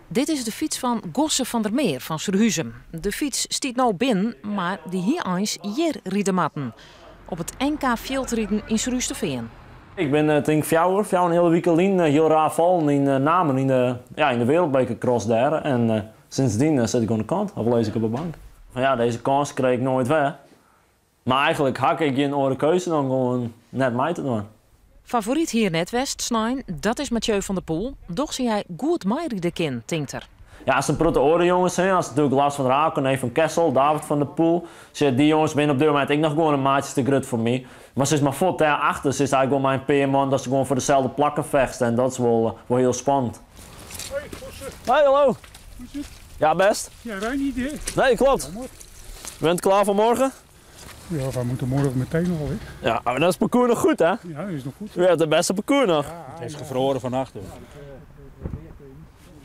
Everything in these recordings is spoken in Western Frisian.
Dit is de fyts fan Gosse van der Meer fan Surhuzum. De fyts stiet no binnen, mar dy hie eins hjir ride moatten. Op it NK fjildriden yn Surhústerfean. Ik bin tink fjouwer, fjouwer en in heale wike lyn hiel raar fallen yn Namen yn de, ja, yn de wereldbekercross dêr. En sindsdien sit ik oan de kant, of lis ik op de bank. Fan ja, dizze kâns krij ik noait wer. Mar eigenlik ha ik gjin oare keuze dan gewoan net mei te dwaan. Favoryt hie net west snein, dat is Mathieu van der Poel. Dochs hie hy goed meiride kind, tinkt er. Ja, as in protte oare jonges, hè, as natuerlik Lars van der Haar, Corné van Kessel, David van der Poel. Sjoch, dy jonges binne op dit momint ek noch gewoan in maatsje te grut foar my. Mar sis mar fuort dêr achter sitst eigentlik wol mei in pear man dat se gewoan foar deselde plakken fechtst en dat is wol, wol hiel spannend. Hoi, Gosse. Hoi, hallo. Hoe is it? Ja, best. Ja, rij niet, hè? Nee, klopt. Jammer. Bent klaar voor morgen? Ja, wij moeten morgen meteen al, hè? Ja, maar dat is parcours nog goed, hè? Ja, dat is nog goed. U hebt het beste parcours nog. Het is gefroaren fannacht.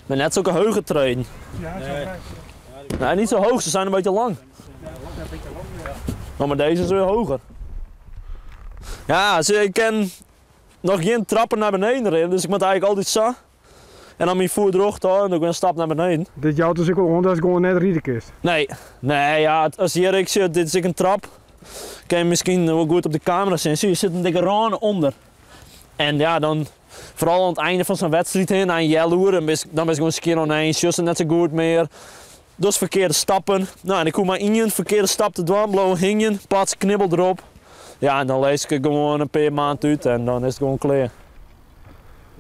Maar net zulke hoge treden. Ja, het is nee. Nee, niet zo hoog, ze zijn een beetje lang. Nou, maar deze is weer hoger. Ja, zie, ik ken nog geen trappen naar beneden rijden, dus ik moet eigenlijk altijd zo. En dan mijn voet droog en dan doe ik een stap naar beneden. Dit jout dus ek wol oan dat gewoan net ride kinst? Nee, nee, ja, as hjir ik sit, dit is ek in trap. Kin je miskien wol goed op de kamera sjen. Zie je, sit in dikke râne ûnder. En ja, dan foaral oan it ein fan sa'n wedstriid hin, nei in healoere, dan bist, dan bist gewoan skjin oan ein, sjochst it net sa goed mear. Dochst ferkearde stappen. No, en ik hoech mar ien ferkearde stap te dwaan, bliuwe hingjen, pats, knibbel derop. Ja, en dan lis ik it gewoan in pear maand út en dan is it gewoan klear.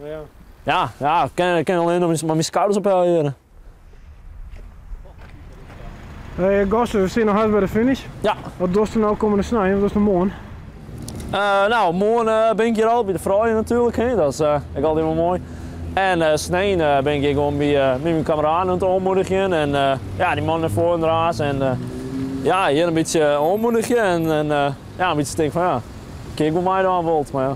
Ja. Ja, ja, ik kin, ik kin allinnich mei myn skouders ophelje. Hey, Gosse, we stean noch hast by de finish. Ja. Wat dochst no kommende snein? Wat dochst no moarn? No, moarn bin ik hjir al by de froulju natuerlik. Hè. Dat is ek altyd wol moai. En snein bin ik hjir gewoan by, by myn kameraden oan it oanmoedigjen. En ja, dy mannen foar de raas. En ja, hjir in bytsje oanmoedigje. En ja, in bytsje tinke fan ja, kin ik wol meidwaan wolt. Mar ja.